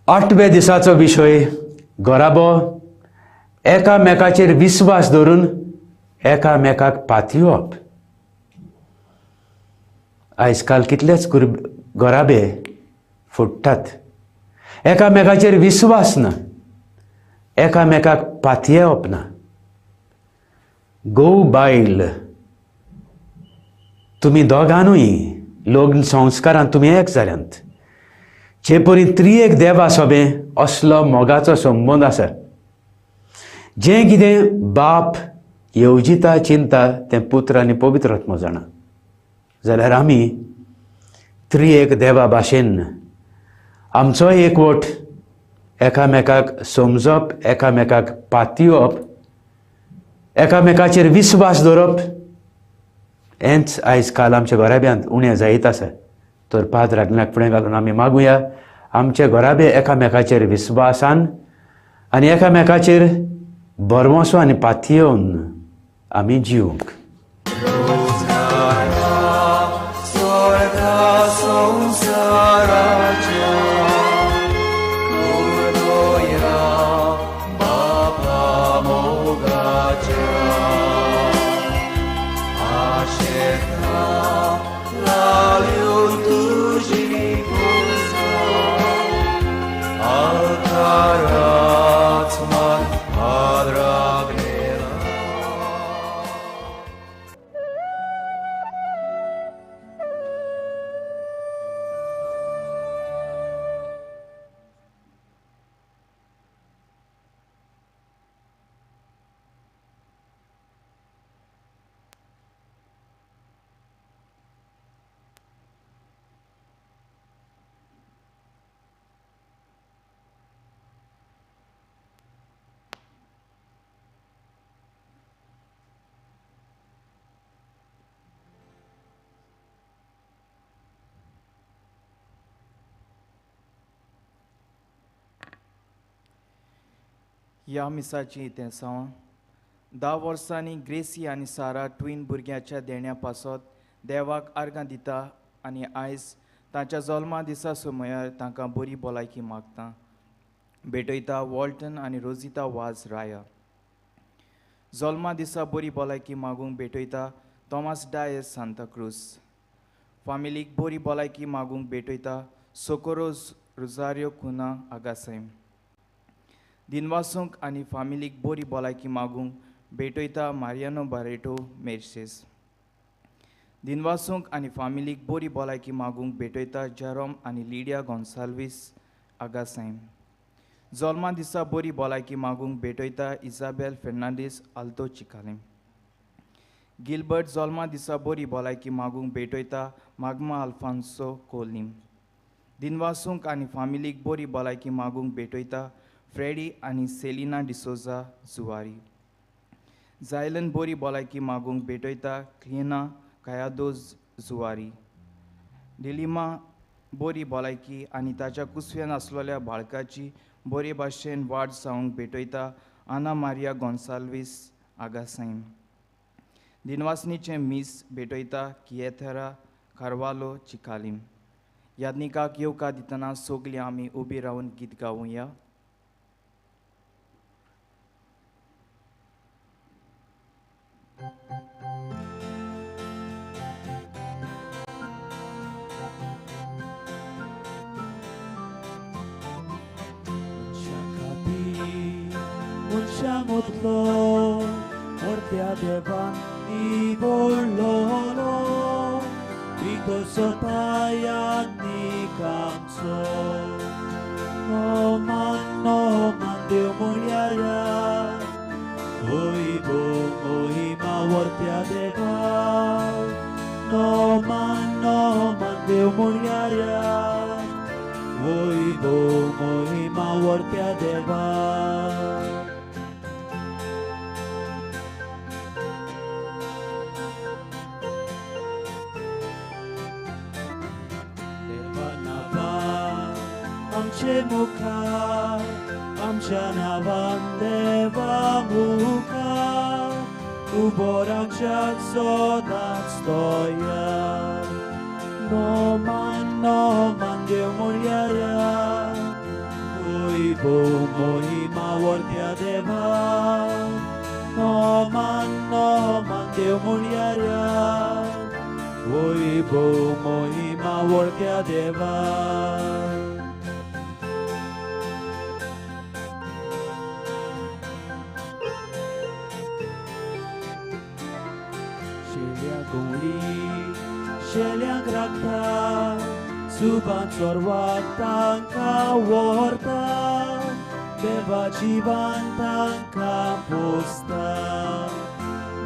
आठव्या दिसाचो विशय घराबो एकामेकाचेर विस्वास धरून एकामेकाक पातयेवप. आयज काल कितलेच घराबे फुट्टात, एकामेकाचेर विस्वास ना, एकामेकाक पातयेवप ना. घोव बायल तुमी दोगांनूय लग्न संस्कारान तुमी एक जाल्यांत, जे परी त्रिएक देवा सोबें असलो मोगाचो संबंद आसा. जें कितें बाप येवजिता चिंता तें पुत्र आनी पवित्र आत्मो जाणा. जाल्यार आमी त्रिएक देवा भाशेन आमचो एकवट एकामेकाक समजप, एकामेकाक पातयेवप, एकामेकाचेर विस्वास दवरप हेंच आयज काल आमच्या घराब्यांत उणें जायत आसा. तर पाद्र आग्नेलाक फुडें घालून आमी मागुया आमचे घराबे एकामेकाचेर विस्वासान आनी एकामेकाचेर भरवंसो आनी पातयेवन आमी जिवंक. ह्या मिसाची इतिहासांव 10 वर्सांनी ग्रेसी आनी सारा ट्विन भुरग्याच्या देण्या पासत देवाक आर्गां दिता आनी आयज तांच्या जल्मा दिसा सुमयार तांकां बरी भलायकी मागता. भेटयता वॉल्टन आनी रोजिता वाज राया. जल्मा दिसा बरी भलायकी मागूंक भेटयता थॉमस डायस सांताक्रूज. फामिलीक बरी भलायकी मागूंक भेटयता सोकोरो रोजारियो कुना आगासायम. दिनवासूंक आनी फामिलीक बरी भलायकी मागूंक भेटयता मारियानो बारेटो मेर्सेस. दिनवासूंक आनी फामिलीक बरी भलायकी मागूंक भेटयता जेरोम आनी लिडिया गोन्साल्वीस आगासायम. जल्मा दिसा बरी भलायकी मागूंक भेटयता इजाबेल फेर्नांडीस आल्तो चिकालीम. गिलबर्ट जल्मा दिसा बरी भलायकी मागूंक भेटयता मागमा अल्फान्सो कोलीम. दिनवासूंक आनी फामिलीक बरी भलायकी मागूंक भेटयता फ्रेडी आनी सेलिना डिसोजा जुवारी. जायलन बरी भलायकी मागूंक भेटयता क्लिना कायादोज जुवारी. डिलिमा बरी भलायकी आनी ताच्या कुसव्यान आसलेल्या बाळकाची बरे भाशेन वाड जावंक भेटयता आना मारिया गोन्साल्वीस आगासायम. दिनवासनीचें मीस भेटयता किएथेरा कार्वालो चिकालीम. यादनिकाक येवकार दितना सगळीं आमी उबी रावन गीत गावुया. मनशां मोरत्या देवान निवडलोलो विकसताया निकामचो नोमान नोमान देव म्हळ्यार वैभव मोहिमा वरत्या देवा नोमान नोमान देव म्हळ्यार वैभव मोहिमा वरत्या देवा. आमचे मुखार आमच्या नांवान देवा मुखार उबो रावच्या सदांच तयार नोमान नोमान देव म्हळ्यार वैभव मोहिमा वर्त्या देवा नोमान नोमान देव म्हणयार वैभव मोहिमा वर्त्या देवा. शेल्या गोंडी शेल्यांक राखता सुबान चोरवाक तांकां व्हरता देवा जिवान तांकां पोसता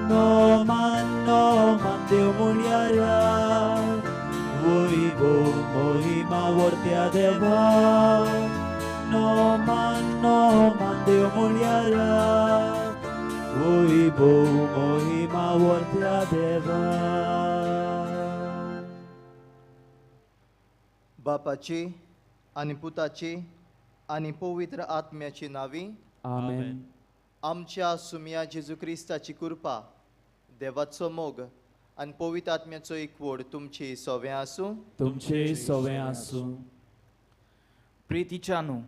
नोमान नोमान देव म्हणयार वैभव मोहिमा वर्त्या देवा नोमान नोमान देव म्हणयार वैभव मोहिमा वर्त्या देवा. बापाची आनी पुताची आनी पवित्र आत्म्याची नावी आमेन. आमच्या सुमया जेजू क्रिस्ताची कृपा देवाचो मोग आनी पवित्र आत्म्याचो एकवट तुमची सवें आसूं. तुमचे सवें आसूं. प्रितीच्यानू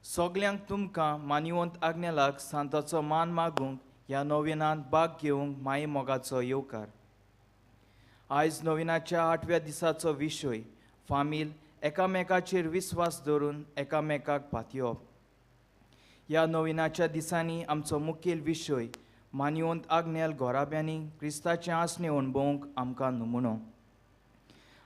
सगल्यांक तुमकां मानिवंत आज्ञेलाक सांताचो मान मागूंक ह्या नोवेनांत भाग घेवंक माये मोगाचो येवकार. आयज नोवेनाच्या 8व्या दिसाचो विशय फामील एकामेकाचेर विस्वास धरून एकामेकाक पातयेवप. ह्या नोवेनाच्या दिसांनी आमचो मुखेल विशय मानिवंत आग्नेल गोराब्यांनी क्रिस्ताचें आसणें अणभवूंक आमकां नमुनो.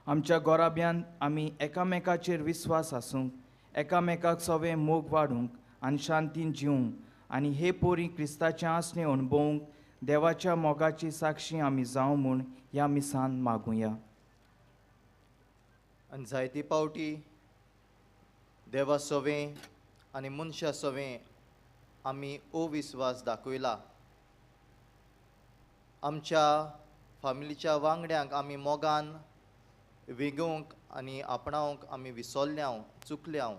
आमच्या गोराब्यांत आमी एकामेकाचेर विस्वास आसूंक एकामेकाक सवे मोग वाडूंक आनी शांतीन जिवंक आनी हे पोरी क्रिस्ताचें आसणें अणभवूंक देवाच्या मोगाची साक्षी आमी जावं म्हूण ह्या मिसान मागुया. आनी जायते पावटी देवा सवें आनी मनशा सवें आमी अविस्वास दाखयला. आमच्या फामिलीच्या वांगड्यांक आमी मोगान वेगोवंक आनी आपणावंक आमी विसरल्याव चुकल्याव.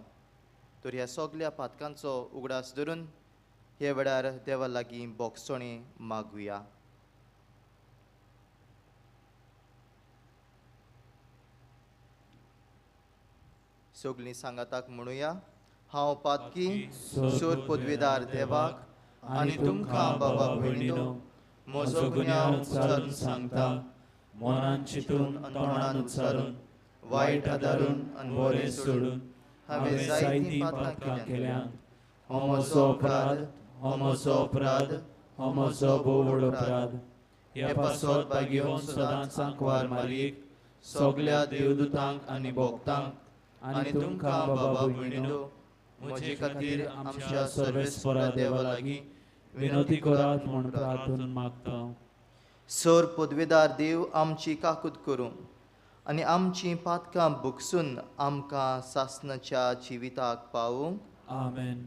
तर ह्या सगल्या पातकांचो उगडास धरून हे वेळार देवा लागीं बोगसणी मागुया. सगळीं सांगाताक म्हणुया. हांव पातकी सोर पदवीदार देवाक आनी तुमकां बाबा भयणीनो म्हजो गुन्यांव उच्चारून सांगता मनान चिंतून तोंडान उच्चारून वायट आदारून आनी बरें सोडून हांवें जायतीं पातकां केल्यांत. हो म्हजो अपराध, हो म्हजो अपराध, हो म्हजो भोव व्हड अपराध. ह्या पासत भाग्यवंत सदांच आंकवार मारयेक सगल्या देवदूतांक आनी भक्तांक आनी तुमकां बाबा भयणीनो म्हजे खातीर आमच्या सर्वेस्परा देवा लागीं विनवती करात म्हूण प्रार्थना मागता. सर पदवेदार देव आमची काकूत करूं आनी आमची पातकां भोगसून आमकां सासणाच्या जिविताक पावूंक. आमेन.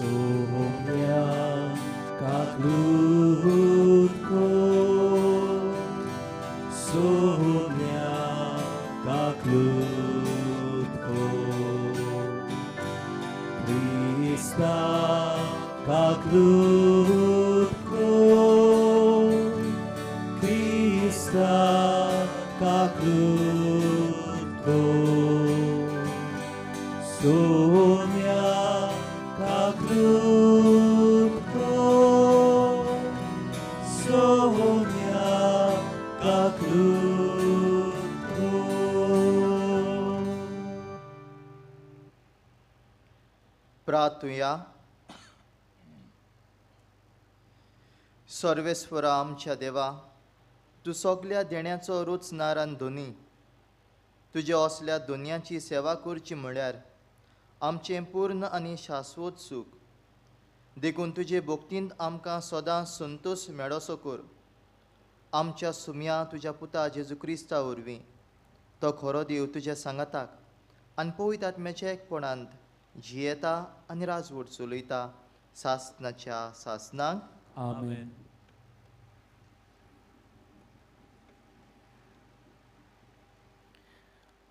सोम्या काकलूत को सोम्या काकलूत को क्रिस्ता काकलूत को क्रिस्ता काकलूत को सोम्या काकलूत को सोम्या काकलूत को. प्रार्थुया. सर्वेस्वरा आमच्या देवा, तूं सगल्या देण्याचो रचणार आनी धनी. तुज्या असल्या दुनियाची सेवा करची म्हळ्यार आमचें पूर्ण आनी शाश्वत सूख. देखून तुजे भक्तींत आमकां सदां संतोश मेळोसो कर. आमच्या सुमया तुज्या पुता जेजू क्रिस्ता वरवीं तो खरो देव तुज्या सांगाताक आनी पवित्र आत्म्याच्या एकपणांत जियेता आनी राजवट चलयता सासनाच्या सासनाक. आमेन.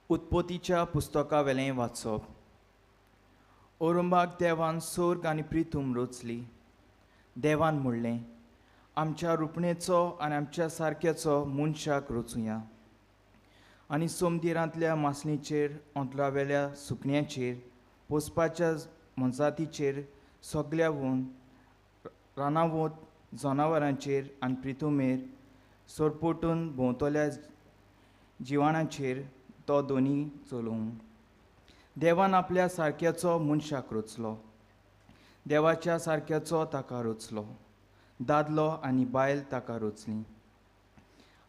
उत्पत्तीच्या पुस्तका वेलें वाचप. औरंबाक देवान सोर्ग आनी प्रिथूम रोचली. देवान म्हणलें, आमच्या रुपणेचो आनी आमच्या सारक्याचो मनशाक रोचुया आनी सोमदिरांतल्या मासणीचेर, ओंतलावेल्या सुकण्याचेर, पोसपाच्या मनजातीचेर, सगल्या वोन रानावत जनावरांचेर आनी प्रिथुमेर सोरपोटून भोंवतल्या जिवाणाचेर तो दोनी चलोवं. देवान आपल्या सारक्याचो मनशाक रोचलो, देवाच्या सारक्याचो ताका रोचलो, दादलो आनी बायल ताका रोचली.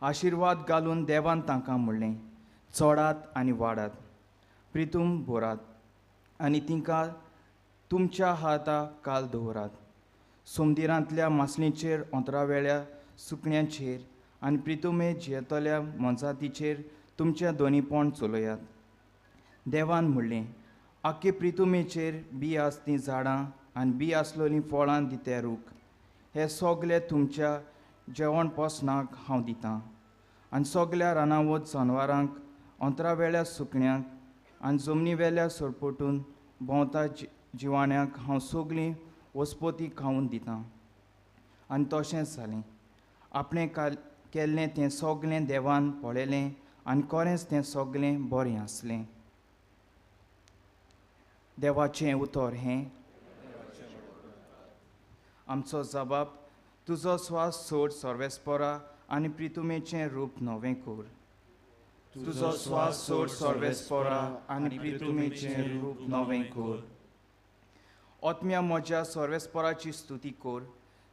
आशिर्वाद घालून देवान तांकां म्हणलें, चडात आनी वाडात, प्रितूम भरात आनी तिंकां तुमच्या हाता काल दवरात. सोमदिरांतल्या मासणीचेर, ओंतरावेल्या सुकण्याचेर आनी प्रितुमे जियेतल्या मनजातीचेर तुमचें दोनीपण चलयात. देवान म्हणलें, आख्खे प्रितुमेचेर बी आसतीं झाडां आनी बी आसलोलीं फळां दिते रूख, हे सगळे तुमच्या जेवण पोसणाक हांव दितां आनी सगल्या रानावत जनवरांक, अंतरावेल्या सुकण्यांक आनी जमनीवेल्या सोरपोटून भोंवता जिवाण्यांक हांव सगळीं वसपती खावन दितां. आनी तशेंच जालें. आपणें केल्लें तें सगळें देवान पळयलें आनी खरेंच तें सगळें बरें आसलें. देवाचें उतर हें. आमचो जबाब, तुजो स्वास सोड सर्वेस्परा आनी प्रितुमेचें रूप नवें कर. तुजो स्वास सोड सर्वेस्परा आनी प्रितुमेचें रूप नवें कर. आत्म्या म्हज्या सर्वेस्पराची स्तुती कर.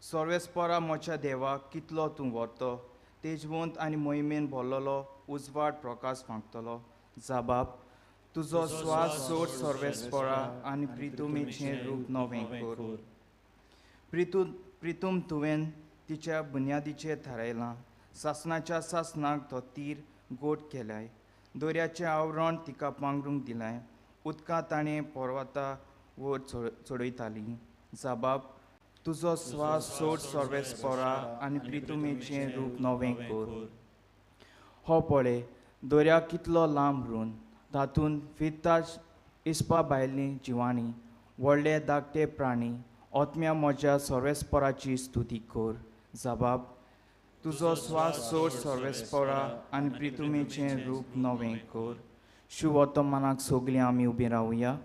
सर्वेस्परा म्हज्या देवा, कितलो तूं व्हरतो, तेजवंत आनी मोहिमेन भरलेलो उजवाड प्रकाश फांकतलो. जबाब, तुजो स्वास सोड सर्वेस्परा आनी प्रितुमेचें रूप नवें कर. प्रितूम तुवें तिच्या बुन्यादीचेर थारायलां, सासणाच्या सासणाक तो तीर गोट केलाय, दर्याचें आवरण तिका पांगरूंक दिलाय, उदकां ताणें पर्वता वयर चडयताली. जबाब, तुजो स्वास सोड सर्वेस्परा आनी प्रितुमेचें रूप नवें कर. हो पळय, दर्या कितलो लांब रूंद, तातूंत फिरता इसपा भायलीं जिवाणी, व्हडले धाकटे प्राणी. आत्म्या म्हज्या सर्वेस्पराची स्तुती कर. जबाब, तुजो स्वास सोड सर्वेस्परा आनी प्रितुमेचें रूप नवें कर. शुवर्तमानाक सगळीं आमी उबीं रावया.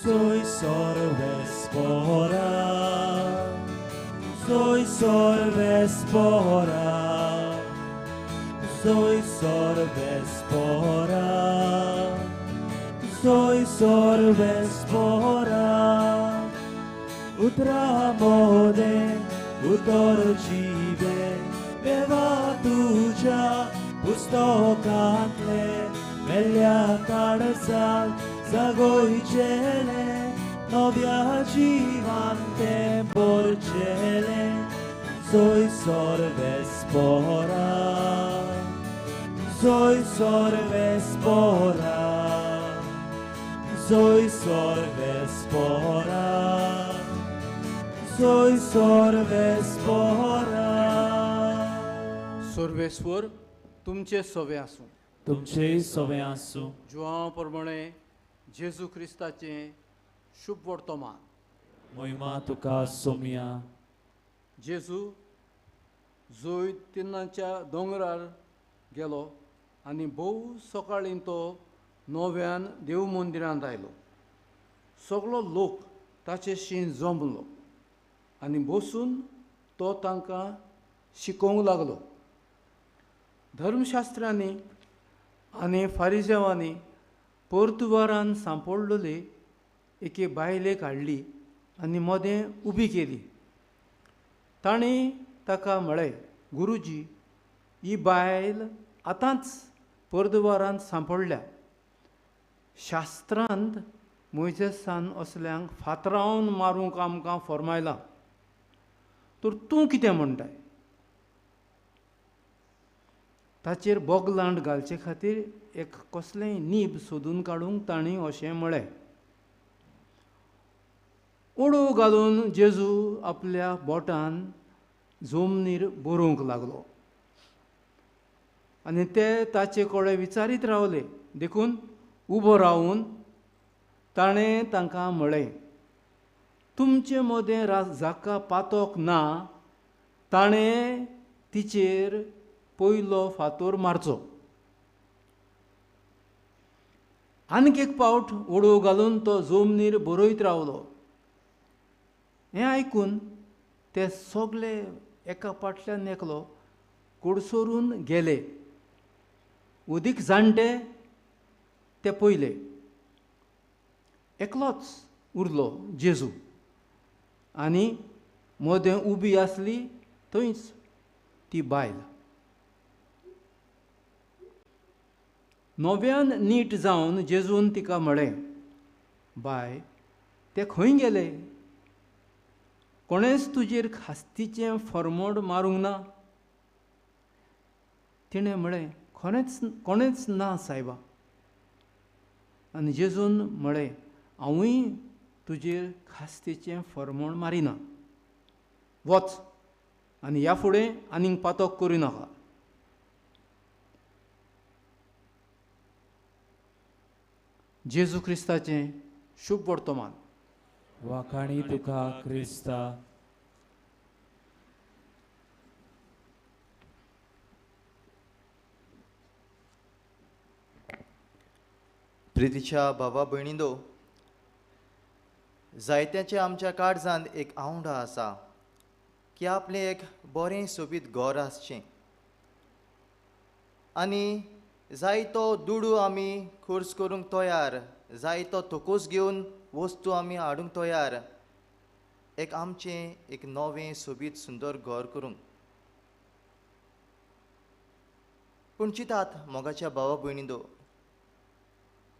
Soy sorvespora, soy sorvespora, soy sorvespora, soy sorvespora. Utra mode, utor jive, deva tuja पुस्तकांतले मेल्या काडसाक जागोयचेले, नव्या जिवान तें भरचेले. Soy sorvespora, soy sorvespora, soy sorvespora, soy sorvespora. Sarveshwar तुमचे सवे आसूं, तुमचेय सवे आसूं. जुआंव प्रमाणे जेजू क्रिस्ताचें शुभ वर्तमान. मोहिमा तुका सोमिया. जेजू जैतिनाच्या दोंगरार गेलो आनी भोव सकाळीं तो नव्यान देव मंदिरांत आयलो. सगळो लोक ताचे शीं जमलो आनी बसून तो तांकां शिकोवंक लागलो. धर्मशास्त्रांनी आनी फारिजेवांनी पोर्तुगारान सांपडलेली एके बायलेक हाडली आनी मदें उबी केली. तांणी ताका म्हळें, गुरुजी, ही बायल आतांच पोर्तुगारान सांपडल्या. शास्त्रांत मोयजेसान असल्यांक फातरावन मारूंक आमकां फर्मायलां, तर तूं कितें म्हणटाय? ताचेर बोगलांड घालचे खातीर एक कसलेंय नीब सोदून काडूंक तांणी अशें म्हळें. उडो घालून जेजू आपल्या बोटान जमनीर बरोवंक लागलो. आनी ते ताचे कडेन विचारीत रावले. देखून उबो रावून ताणें तांकां म्हळें, तुमचे मदें जाका पातोक ना ताणें तिचेर पयलो फातोर मारचो. आनीक एक पावट ओडो घालून तो जमनीर बरयत रावलो. हें आयकून ते सगळे एका फाटल्यान एकलो कोडसरून गेले. उदीक जाणटे ते पयले, एकलोच उरलो जेजू, आनी मदें उबी आसली थंयच ती बायल. नव्यान नीट जावन जेजून तिका म्हळें, बाय, ते खंय गेले? कोणेंच तुजेर खास्तीचें फरमोड मारूंक ना? तिणें म्हळें, खरेंच कोणेंच ना सायबा. आनी जेजून म्हळें, हांवूय तुजेर खास्तीचें फरमोड मारिना, वच आनी ह्या फुडें आनीक पातक करूं नाका. जेजू क्रिस्ताचें शुभ वर्तमान. वाखाणी तुका क्रिस्ता. प्रितीच्या बाबा भयणींनो, जायत्याच्या आमच्या काळजांत एक आवडा आसा की आपलें एक बरें सोबीत घर आसचें आनी जायतो दुडू आमी खर्च करूंक तयार, जायतो तोकोस घेवन वस्तू आमी हाडूंक तयार, एक आमचें एक नवें सोबीत सुंदर घर करूंक. पूण चिंतात मोगाच्या भावा भयणींनो,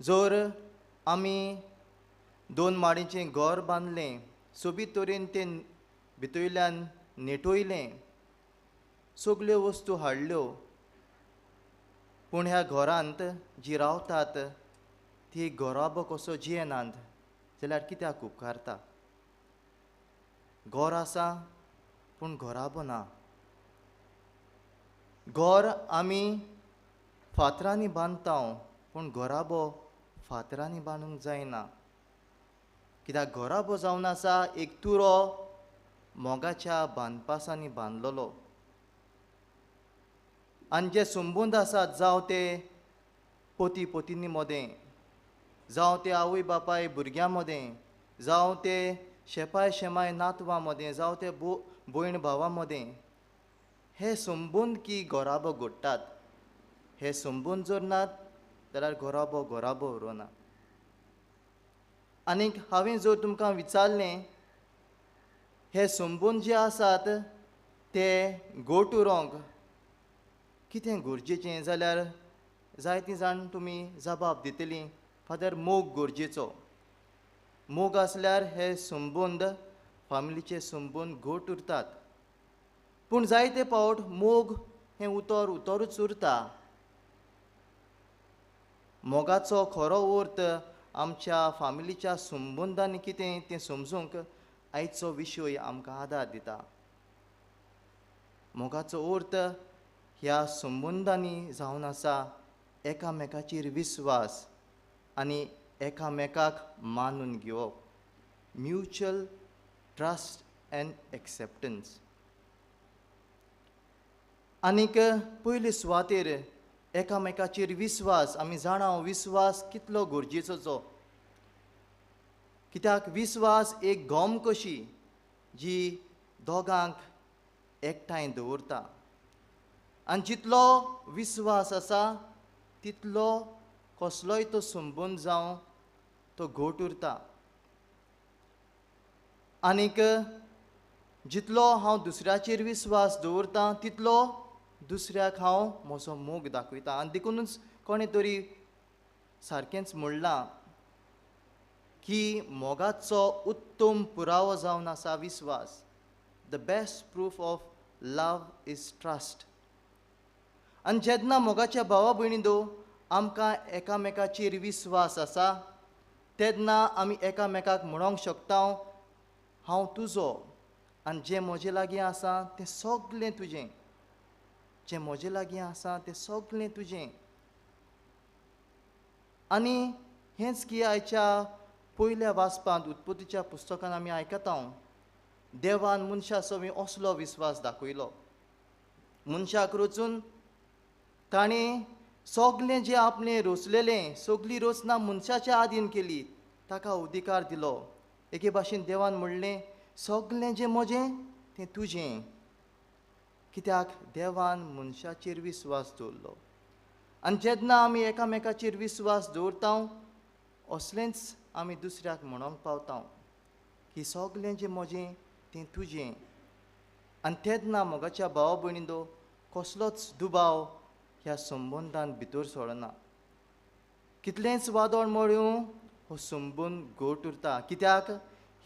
जर आमी 2 माडीचें घर बांदलें, सोबीत तरेन तें भितरल्यान नेटयलें, सगल्यो वस्तू हाडल्यो, पूण ह्या घरांत जी रावतात ती घराबो कसो जियेनात जाल्यार कित्याक उपकारता? घर आसा पूण घराबो ना. घर आमी फातरांनी बांदता पूण घराबो फातरांनी बांदूंक जायना, कित्याक घराबो जावन आसा एक तुरो मोगाच्या बांदपासांनी बांदलेलो. आनी जे संबंद आसात, जावं ते पती पत्नी मदें, जावं ते आवय बापाय भुरग्यां मदें, जावं ते शेपाय शेमाय नातवां मदें, जावं ते भयण भावां मदें, हे संबंद की घराबो घडटात. हे संबंद जर नात जाल्यार घराबो घराबो उरना. आनीक हांवें जर तुमकां विचारलें, हे संबंद जे आसात ते घट उरोंक कितें गरजेचें जाल्यार जायतीं जाण तुमी जबाब दितलीं, फादर मोग गरजेचो. मोग आसल्यार हे संबंद, फामिलीचे संबंद घट उरतात. पूण जायते फावट मोग हें उतर उतरूच उरता. मोगाचो खरो अर्थ आमच्या फामिलीच्या संबंदांनी कितें तें समजूंक आयचो विशय आमकां आदार दिता. मोगाचो अर्थ ह्या संबंदांनी जावन आसा एकामेकाचेर विस्वास आनी एकामेकाक मानून घेवप, म्युच्युअल ट्रस्ट एंड एक्सेप्टन्स. आनीक पयले सुवातेर एकामेकाचेर विस्वास. आमी जाणा विस्वास कितलो गरजेचो जो, कित्याक विस्वास एक गम कशी जी दोगांक एकठांय दवरता आनी जितलो विस्वास आसा तितलो कसलोय तो संबंद जावं तो घट उरता. आनीक जितलो हांव दुसऱ्याचेर विस्वास दवरता तितलो दुसऱ्याक हांव म्हजो मोग दाखयता. आनी देखुनूच कोणें तरी सारकेंच म्हणलां की मोगाचो उत्तम पुरावो जावन आसा विस्वास. The best proof of love is trust. आनी जेन्ना मोगाच्या भावा भयणींनो आमकां एकामेकाचेर विस्वास आसा तेन्ना आमी एकामेकाक म्हणोंक शकता, हांव तुजो आनी जें म्हजे लागीं आसा तें सगळें तुजें, जें म्हजे लागीं आसा तें सगळें तुजें. आनी हेंच की आयच्या पयल्या वाचपांत उत्पत्तीच्या पुस्तकान आमी आयकता, देवान मनशा सवी असलो विस्वास दाखयलो. मनशाक रचून ताणें सगळें जें आपणें रचलेलें, सगळी रचना मनशाच्या आदीन केली, ताका अधिकार दिलो. एके भाशेन देवान म्हणलें सगळें जें म्हजें तें तुजें. कित्याक देवान मनशाचेर विस्वास दवरलो. आनी जेन्ना आमी एकामेकाचेर विस्वास दवरता असलेंच आमी दुसऱ्याक म्हणोंक पावता की सगळें जें म्हजें तें तुजें. आनी तेन्ना मोगाच्या भाव भयणींनो कसलोच दुबाव ह्या संबंदान भितर सोडना. कितलेंच वादळ मोडूं हो संबंद घट उरता. कित्याक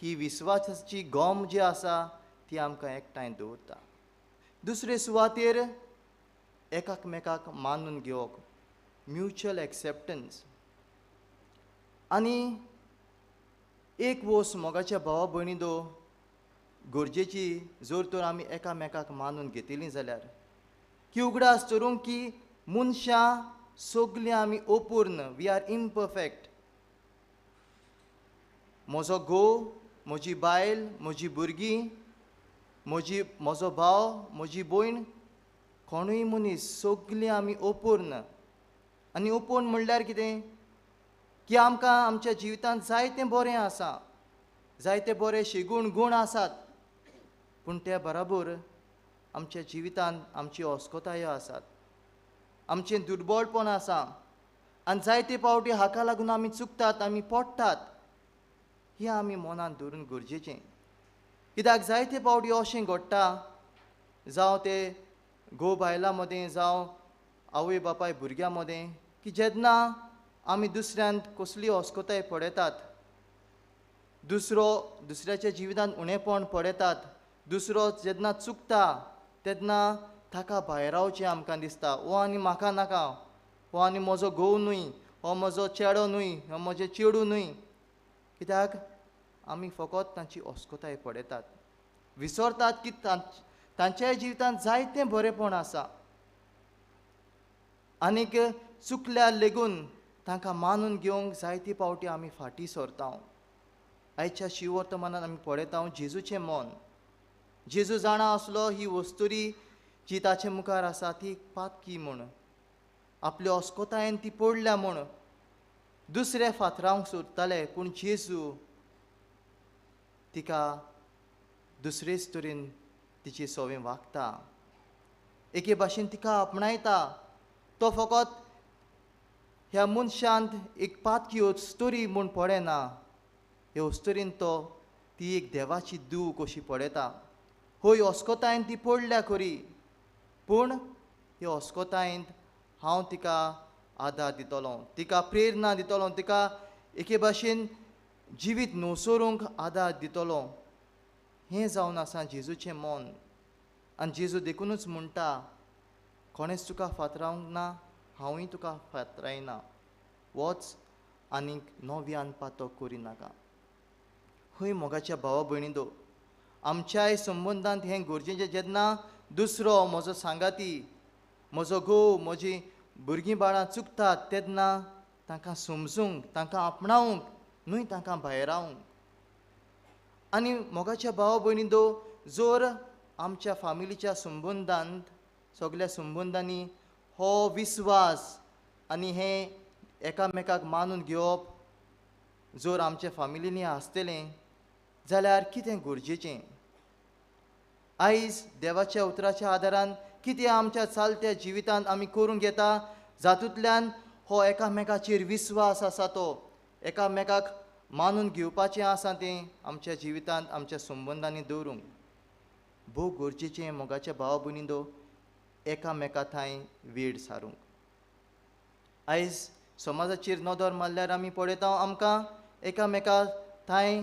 ही विस्वासाची गोम जी आसा ती आमकां एकठांय दवरता. दुसरे सुवातेर एकामेकाक मानून घेवप, म्युच्युअल एक्सेप्टन्स. आनी एक वस्त मोगाच्या भावा भयणींनो गरजेची, जर तर आमी एकामेकाक मानून घेतली जाल्यार की उगडास धरूंक की मनशां सगळीं आमी अपूर्ण, we are imperfect. म्हजो घोव, म्हजी बायल, म्हजी भुरगीं, म्हजो भाव, म्हजी भयण, कोणूय मनीस, सगळीं आमी अपूर्ण. आनी अपूर्ण म्हणल्यार कितें की आमकां आमच्या जिवितांत जायतें बरें आसा, जायते बरे शिगूण गूण आसात, पूण त्या बराबर आमच्या जिवितांत आमची अस्कोतायो आसात, आमचें दुर्बळपण आसा. आनी जायते पावटी हाका लागून आमी चुकतात, आमी पडटात. हें आमी मनांत धरून गरजेचें. कित्याक जायते पावटी अशें घडटा, जावं ते घोव बायलां मदें, जावं आवय बापाय भुरग्यां मदें, की जेन्ना आमी दुसऱ्यांत कसली अस्कोताय पळयतात, दुसरो दुसऱ्याच्या जिवितांत उणेपण पळयतात, दुसरो जेन्ना चुकता तेन्ना ताका भायरावचें आमकां दिसता. हो आनी म्हाका नाका, हो आनी म्हजो घोव न्हय, हो म्हजो चेडो न्हय, हो म्हजें चेडूं न्हय. कित्याक आमी फकत तांची अस्कोताय पळयतात, विसरतात की तांच्याय जिवितांत जायतें बरेंपण आसा. आनीक चुकल्यार लेगून तांकां मानून घेवंक जायते पावटी आमी फाटीं सरता. आयच्या शिववर्तमानात आमी पळयता जेजूचें मन. जेजू जाणा आसलो ही वस्तुरी जी ताचे मुखार आसा ती एक पातकी म्हूण, आपल्या अस्कोतायेन ती पडल्या म्हूण दुसरे फातरावंक सोदताले, पूण जेजू तिका दुसरेच तरेन तिची सवंय वागता, एके भाशेन तिका आपणायता. तो फकत ह्या मनशांत एक पातकी अस्तुरी म्हूण पळयना, हे अस्तुरीन तो ती एक देवाची दूव कशी पळयता. हय, अस्कोतायेन ती पडल्या खरी, पूण हे अस्कोतायेंत हांव तिका आदार दितलो, तिका प्रेरणा दितलो, तिका एके भाशेन जिवीत न्हवसरूंक आदार दितलो. हें जावन आसा जेजूचें मन. आनी जेजू देखुनूच म्हणटा, कोणेच तुका फातरावंक ना, हांवूय तुका फातरायना, वच आनीक नव्यान पातो करिनाका. हय मोगाच्या भावा भयणींनो, आमच्याय संबंदांत हें गरजेचें. जेन्ना दुसरो म्हजो सांगाती, म्हजो घोव, म्हजी भुरगीं बाळां चुकतात तेन्ना तांकां समजूंक, तांकां आपणावंक न्हय, तांकां भायरावंक. आनी मोगाच्या भावा भयणींनो, जर आमच्या फामिलीच्या संबंदांत, सगल्या संबंदांनी हो विस्वास आनी हें एकामेकाक मानून घेवप जर आमच्या फामिलींनी आसतलें जाल्यार कितें गरजेचें. आयज देवाच्या उतराच्या आदारान कितें आमच्या चालत्या जिवितांत आमी करूंक येता, जातूंतल्यान हो एकामेकाचेर विस्वास आसा, तो एकामेकाक मानून घेवपाचें आसा तें आमच्या जिवितांत आमच्या संबंदांनी दवरूंक भोव गरजेचें. मोगाच्या भावा भयणींनो, एकामेका थंय वेळ सारूंक. आयज समाजाचेर नदर मारल्यार आमी पळयता आमकां एकामेका थंय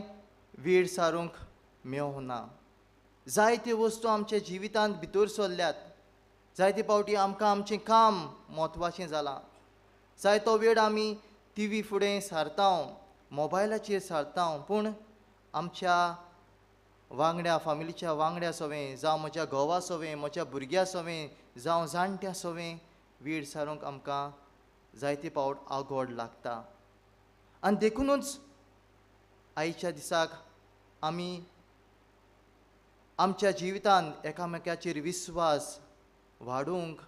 वेळ सारूंक मेळना. जायत्यो वस्तू आमच्या जिवितांत भितर सरल्यात, जायते पावटी आमकां आमचें काम म्हत्वाचें जालां, जायतो वेळ आमी टी व्ही फुडें सारता, मोबायलाचेर सारता, पूण आमच्या वांगड्या फामिलीच्या वांगड्या सोवें जावं म्हज्या घोवा सोवें म्हज्या भुरग्या सोवें जावं जाणट्या सोवें वेळ सारूंक आमकां जायते पावट आगोड लागता. आनी देखुनूच आयच्या दिसाक आमी आमच्या जिवितांत एकामेकाचेर विस्वास वाडोवंक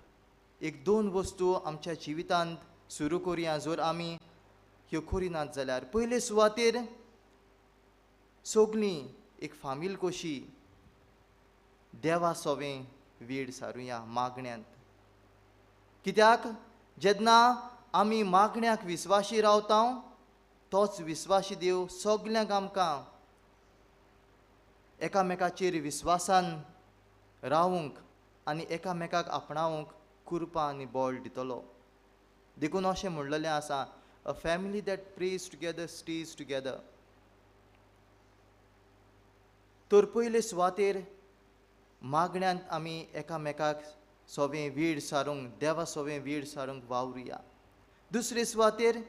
एक दोन वस्तू आमच्या जिवितांत सुरू करुया. जर आमी ह्यो करिनात जाल्यार पयले सुवातेर सगळीं एक फामील कशी देवा सोवें वेळ सारुया मागण्यांत. कित्याक जेन्ना आमी मागण्याक विस्वाशी रावता तोच विस्वाशी देव सगल्यांक आमकां एकामेकाचेर विस्वासान रावूंक आनी एकामेकाक आपणावंक कृपा आनी बळ दितलो. देखून अशें म्हणलेलें आसा, a family that prays together stays together. तर पयले सुवातेर मागण्यांत आमी एकामेकाक सोवें वेळ सारूंक देवा सोवें वेळ सारूंक वावरुया. दुसरे सुवातेर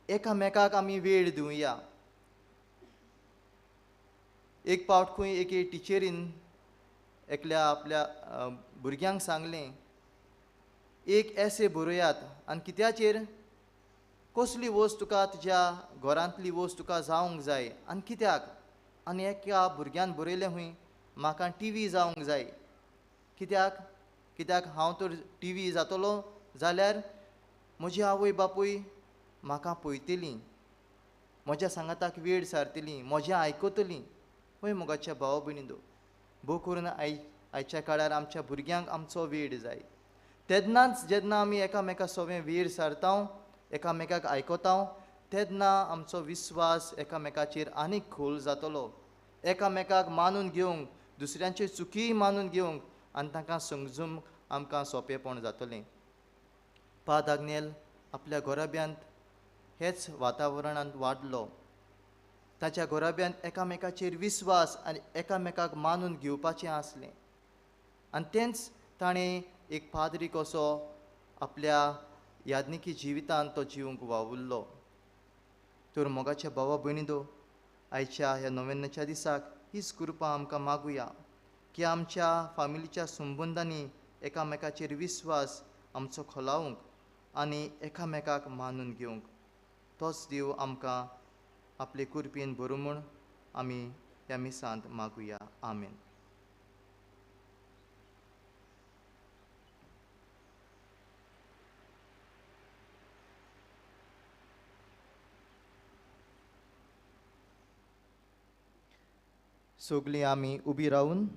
एकामेकाक आमी वेळ दिवया. एक पावट खंय एके टिचरीन एकल्या आपल्या भुरग्यांक सांगलें, एक एसे बरयात आनी कित्याचेर कसली वस्त तुका तुज्या घरांतली वस्त तुका जावंक जाय आनी कित्याक. आनी एका भुरग्यान बरयलें खंय म्हाका टी व्ही जावंक जाय. कित्याक? कित्याक हांव तर टी व्ही जातलो जाल्यार म्हजी आवय बापूय म्हाका पळयतलीं, म्हज्या सांगाताक वेळ सारतलीं, म्हजें आयकतलीं. हय मोगाच्या भाव भयणींनो, भोव करून आयच्या काळार आमच्या भुरग्यांक आमचो वेळ जाय. तेन्नाच जेन्ना आमी एकामेका सोवें वेळ सारता, एकामेकाक आयकता, तेन्ना आमचो विस्वास एकामेकाचेर आनीक खोल जातलो. एकामेकाक मानून घेवंक, दुसऱ्यांचे चुकीय मानून घेवंक आनी तांकां समजूंक आमकां सोंपेपण जातलें. पा दाग्नेल आपल्या घराब्यांत हेच वातावरणांत वाडलो. ताच्या घराब्यांत एकामेकाचेर विस्वास आनी एकामेकाक मानून घेवपाचें आसलें आनी तेंच ताणें एक पाद्री कसो आपल्या याज्ञिकी जिवितांत तो जिवंक वावुरलो. तर मोगाच्या भावा भयणींनो, आयच्या ह्या नोव्हेंनाच्या दिसाक हीच कृपा आमकां मागुया की आमच्या फामिलीच्या संबंदांनी एकामेकाचेर विस्वास आमचो खोलावंक आनी एकामेकाक मानून घेवंक तोच देव आमकां आपले कृपेन बरो म्हूण आमी ह्या मिसांत मागुया. आमेन. सगळीं आमी उबी रावून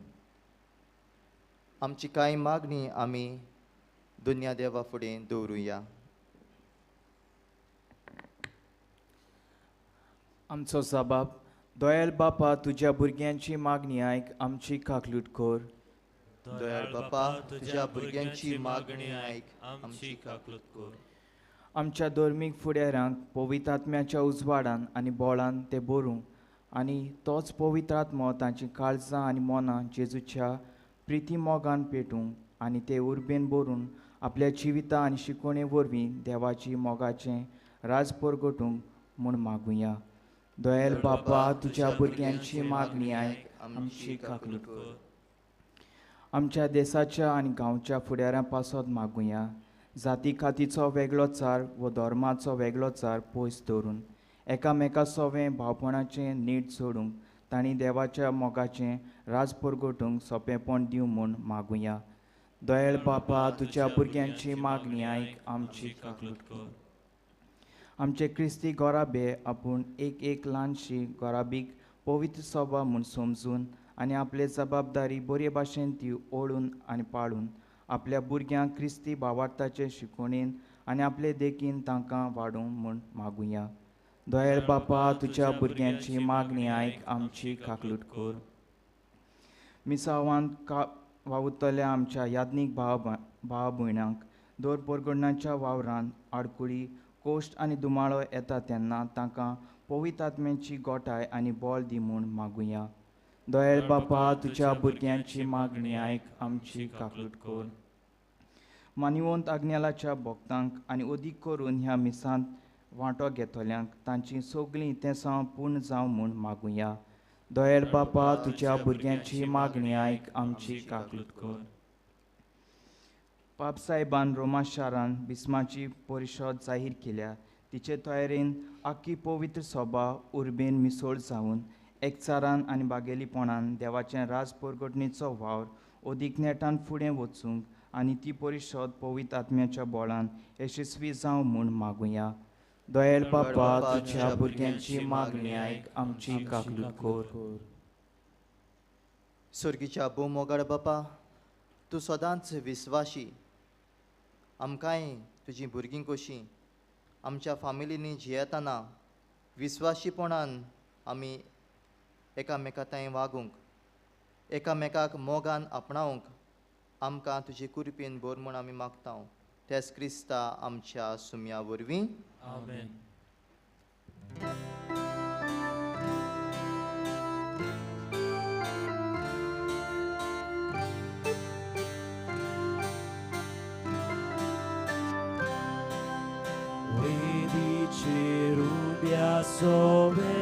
आमची कांय मागणी आमी दुनिया देवा फुडें दवरुया. आमचो साबाब दयाल बापा, तुज्या भुरग्यांची मागणी आयक, आमची काकलूट कर. दयाळ बापा, तुज्या भुरग्यांची मागणी आयक, आमची काकलूट कर. आमच्या धर्मीक फुडाऱ्यांक पवित्र आत्म्याच्या उजवाडान आनी बोळान ते बरूं आनी तोच पवित्र आत्मो तांची काळजां आनी मनां जेजूच्या प्रिती मोगान पेटूंक आनी ते उर्बेन भरून आपल्या जिविता आनी शिकवणे वरवीं देवाची मोगाचें राज परगटूंक म्हूण मागुया. दयाल बापा, तुज्या भुरग्यांची मागणी आयक, आमची काकलूट कर. आमच्या देसाच्या आनी गांवच्या फुडाऱ्यां पासत मागुया. जाती खातीचो वेगळो चार व धर्माचो वेगळो चार पयस दवरून एकामेका सोवें भावपणाचें नीट सोडूंक तांणी देवाच्या मोगाचें राज परगटूंक सोंपेपण दिवं म्हूण मागुया. दयाळ बापा, तुज्या भुरग्यांची मागणी आयक, आमची काकलूट कर. आमचे क्रिस्ती गोराबे आपूण एक एक ल्हानशी गोराबीक पवित्र सभा म्हूण समजून आनी आपले जबाबदारी बरे भाशेन ती ओडून आनी पाळून आपल्या भुरग्यांक क्रिस्ती भावार्थाचे शिकवणेन आनी आपले देखीन तांकां वाडोवंक म्हूण मागुया. दयाळ बापा, तुज्या भुरग्यांची मागणी आयक, आमची काकलूट कर. मिसावांत वावुरतल्या आमच्या याज्ञीक भाव भाव भयणांक दर परगणाच्या वावरान आडकुळी कोश्ट आनी दुमाळो येता तेन्ना तांकां पवित्र आत्म्याची गोठाय आनी बळ दी म्हूण मागुया. दयाळ बापा, तुज्या भुरग्यांची मागणी आयक, आमची काकलूट कर. मानिवंत आग्नेलाच्या भक्तांक आनी अदीक करून ह्या मिसांत वांटो घेतल्यांक तांची सगळीं तेंसां पूर्ण जावं म्हूण मागुया. दोयेल बापा तुज्या भुरग्यांची मागणी आयक, आमची काकलूत कर. पाप साहेबान रोमा शारान बिस्माची परिशद जाहीर केल्या. तिचे तयारेन आख्खी पवित्र सभा उर्बेन मिसळ जावन एकचारान आनी बागेलीपणान देवाचें राज परगटणेचो वावर अदीक नेटान फुडें वचूंक आनी ती परिशद पवित्र आत्म्याच्या बळान यशस्वी जावं म्हूण मागुया. दोयेल बापा तुज्या भुरग्यांची मागणी आयक, आमची काकलूत कर. सुर्गीच्या भोव मोगाळ बापा, तूं सदांच विस्वाशी. आमकांय तुजी भुरगीं कशीं आमच्या फामिलींनी जियेतना विस्वाशीपणान आमी एकामेका तांय वागूंक, एकामेकाक मोगान आपणावंक आमकां तुजे कुरपेन भर म्हूण आमी मागता. तेच क्रिस्ता आमच्या सुम्या वरवीं. आमेन. वेदीचेर सोवे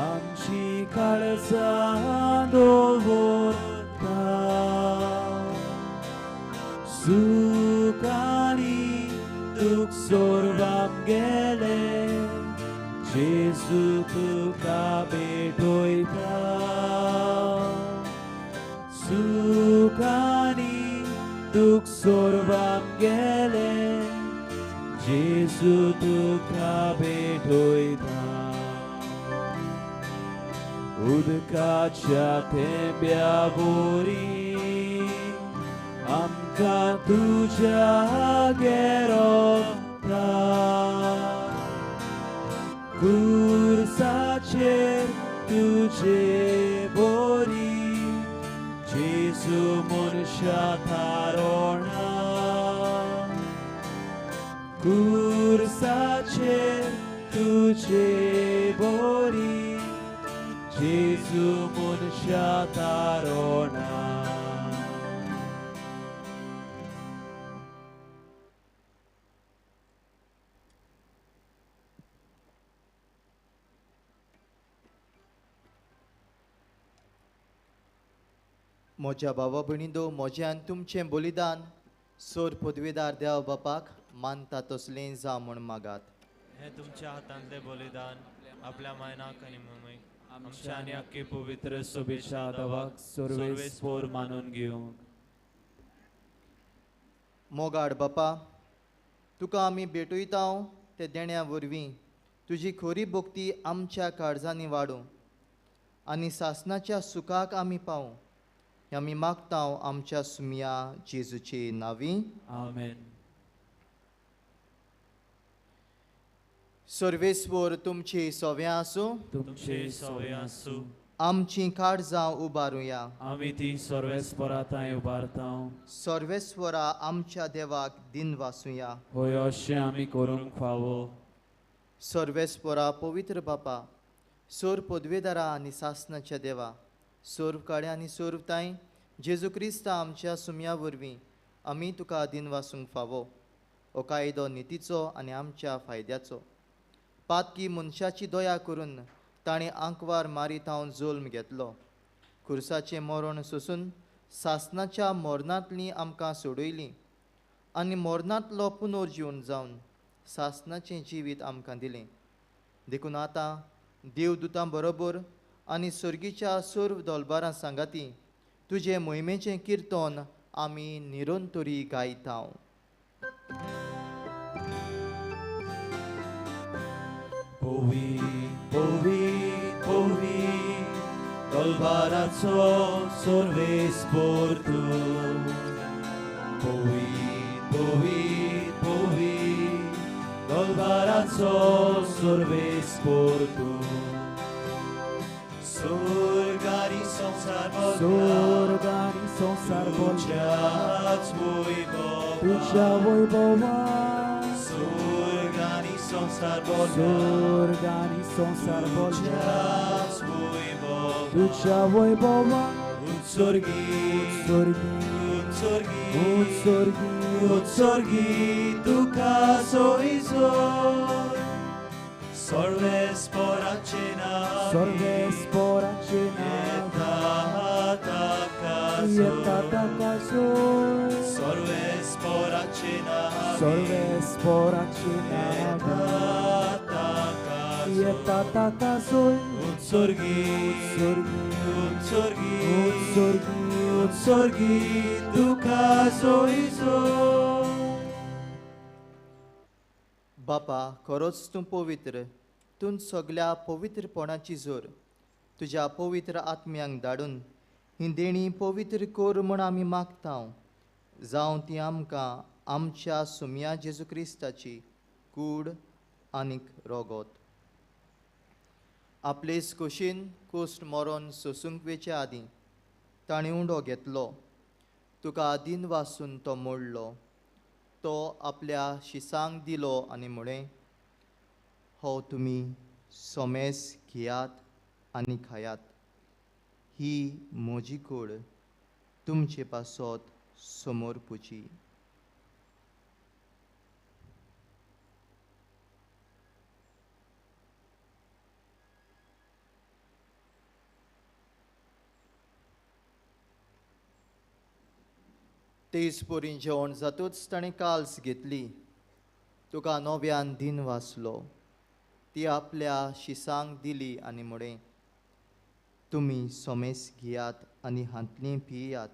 आमची काळजां दवरता, सुख आनी दूख सोरवाम गेले जेजू तुका भेटयता. सुख आनी दूख सोरवाम गेले जेजू तुका भेटयता. उदकाच्या थेंब्या वरी आमकां तुज्या गेरोता, खुर्साचेर तुजे बोरी जेजू मनशा थारोणा, खुर्साचेर तुजे बोरी जेजू मनशा थारोणा. म्हज्या भावा भयणींनो, म्हजें आनी तुमचें बलिदान सोर पदवेदार देव बापाक मानता तसलें जावं म्हूण मागात. हें तुमच्या हातांतलें बलिदान आपल्या मायनाक आनी मम्मीक आमच्या आनी आख्खे पवित्र सोबेच्या देवाक सर्वेस्पोर मानून घेवंक. मोगाड बापा, तुका आमी भेटयता ते देण्या वरवीं तुजी खरी भक्ती आमच्या काळजांनी वाडूं आनी सासनाच्या सुखाक आमी पावूं. आमी मागता आमच्या सुमिया जेजूचे नांवी. आमेन. सर्वेस्वर तुमचे सव्या आसूं. तुमचे सव्या आसूं. आमची काळजां उबारुया. आमी ती सर्वेस्परा तांय उबारता. सर्वेस्वरा आमच्या देवाक दिन वासुया. होय, अशें आमी करूंक फावो. सर्वेस्परा पवित्र बापा, सोर पदवेदारा आनी सासनाच्या देवा, सोर्व काड्या आनी सोर्व तांय जेजू क्रिस्ता आमच्या सुम्या वरवीं आमी तुका दिन वासूंक फावो. हो कायदो नितीचो आनी आमच्या फायद्याचो. पातकी मनशाची दया करून ताणें आंकवार मारीत हांव जल्म घेतलो. खुर्साचें मरण सोसून सासनाच्या मरणांतली आमकां सोडयली आनी मरणांतलो पुनर्जीवन जावन सासनाचें जिवीत आमकां दिलें. देखून आतां देवदूतां बरोबर आनी सर्गीच्या सर्व दलबारां सांगाती तुजें मोहिमेचें किर्तन आमी निरंतरी गायता. पोवी पोवी पोवी दलबाराचो सर्वेस्पोर तूं. पोवी पोवी पोवी दलबाराचो सर्वेस्पोर तूं. स्वर्गारी संवसार स्वर्गारी संवसार तुज्याच वैभवान, तुज्या वैभवान. स्वर्गारी संवसार स्वर्गारी संवसार तुज्याच वैभवान, तुज्या वैभवान. उत्सर्गी उत्सर्गी उत्सर्गी उत्सर्गी उत्सर्गी तुका सोयसोय सर्वेस्पराचें नांव, सर्वेस्पोराचे नांवान येता ताका जोय, सर्वेस्पोराचे नांवान, सर्वेस्पोराचे नांवान येता ताका जोय. उत्सर्गी उत्सर्गी उत्सर्गी उत्सर्गी उत्सर्गी तुका जोय जोय. बापा, खरोच तूं पवित्र, तूं सगल्या पवित्रपणाची जोर. तुज्या पवित्र आत्म्यांक धाडून ही देणी पवित्र कर म्हूण आमी मागता. जावं ती आमकां आमच्या सुम्या जेजू क्रिस्ताची कूड आनीक रोगोत. आपलेच कुशीन कोश्ट मरोन सोसूंक वेचे आदीं ताणें उंडो घेतलो, तुका आदीन वासून तो मोडलो, तो आपल्या शिसांक दिलो आनी म्हळें, हो तुमी सोमेस घेयात आनी खायात, ही म्हजी कूड तुमचे पासत समोर पुची. तेच परी जेवण जातूच ताणें काल्स घेतली, तुका नव्यान दिन वाचलो, ती आपल्या शिसांक दिली आनी म्हळें, तुमी सोमेस घेयात आनी हांतली पियात,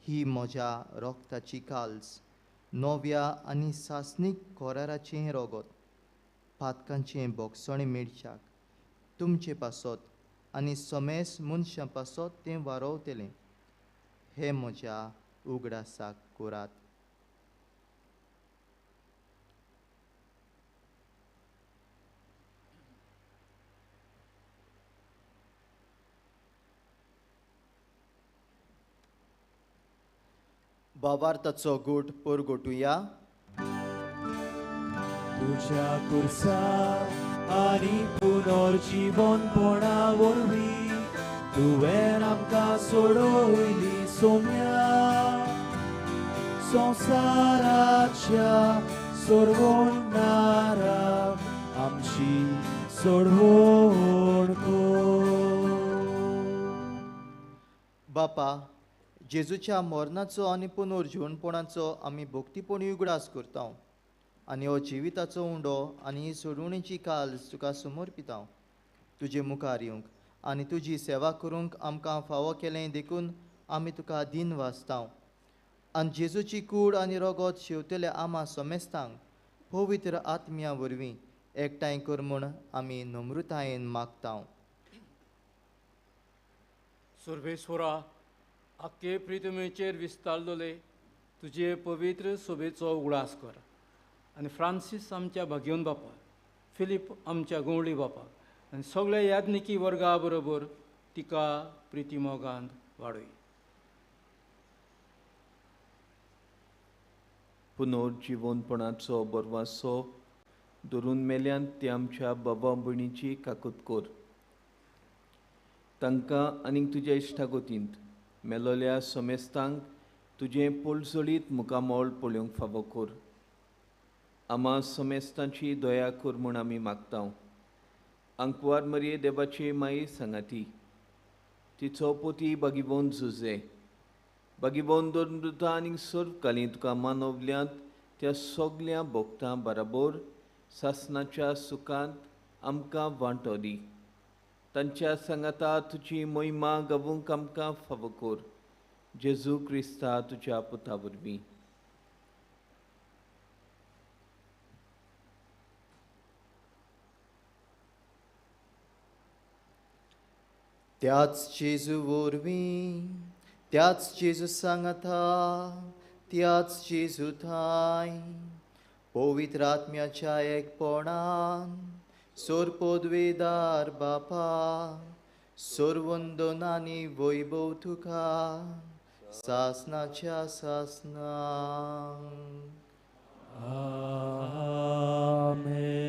ही म्हज्या रोगताची काल्स, नव्या आनी सासणीक कोराराचें रोगत, पातकांचें बोगसणें मेळच्याक तुमचे पासत आनी सोमेस मनशां पासत तें वारोवतलें. हें म्हज्या उगडासाक करात. भावार्थाचो गूट परगटुया. तुज्या कुर्सा आनी पुनर्जीवनपणा वरवीं तुवें आमकां सोडयली सोम्या, संवसाराच्या सोडवणारा आमची सोडवण कर. बापा, जेजूच्या मरणाचो आनी पुनर्जीवनपणाचो आमी भक्तीपणी उगडास करता आनी हो जिविताचो उंडो आनी ही सोडवणीची काल्स तुका समर्पिता. तुजे मुखार येवंक आनी तुजी सेवा करूंक आमकां फावो केलें देखून आमी तुका दीन वाचता. आनी जेजूची कूड आनी रोगोत शेवतल्या आमा समेस्तांक पवित्र आत्म्या वरवीं एकठांय कर म्हूण आमी नम्रतायेन मागता. सर्वेश्वरा, आख्खे प्रितमेचेर विस्तारलेले तुजे पवित्र सोबेचो उगडास कर आनी फ्रांसीस आमच्या भाग्योन बापा, फिलीप आमच्या गवळी बापा आनी सगळ्या याज्ञिकी वर्गा बरोबर तिका प्रितीमोगान वाडय. पुनर्जीवनपणाचो बरवासो धरून मेल्यान ते आमच्या बाबा भयणीची काकूत कर. तांकां आनीक तुज्या इश्टागतींत मेलोल्या समेस्तांक तुजें पोळजोळीत मुखामोळ पळोवंक फावो कर. आमा समेस्तांची दया कर म्हूण आमी मागता. आंकवार मरये देवाची माई सांगाती, तिचो पोती बागीबोन जुजे, बागीबोन दोन आनी सर्वकालीन तुका मानवल्यांत त्या सगल्या भोगतां बराबर सासणाच्या सुखांत आमकां वांटो दी. तांच्या सांगाता तुजी मोहिमा गावूंक आमकां फावो कर. जेजू क्रिस्ता तुज्या पुता वरवीं. त्याच जेजू वरवीं, त्याच जेजू सांगाता, त्याच जेजू थांय पवित्र आत्म्याच्या एकपणान सोरपोदवेदार बापा, सोरवंदन आनी वैभव तुका सासनाच्या सासना. आमेन.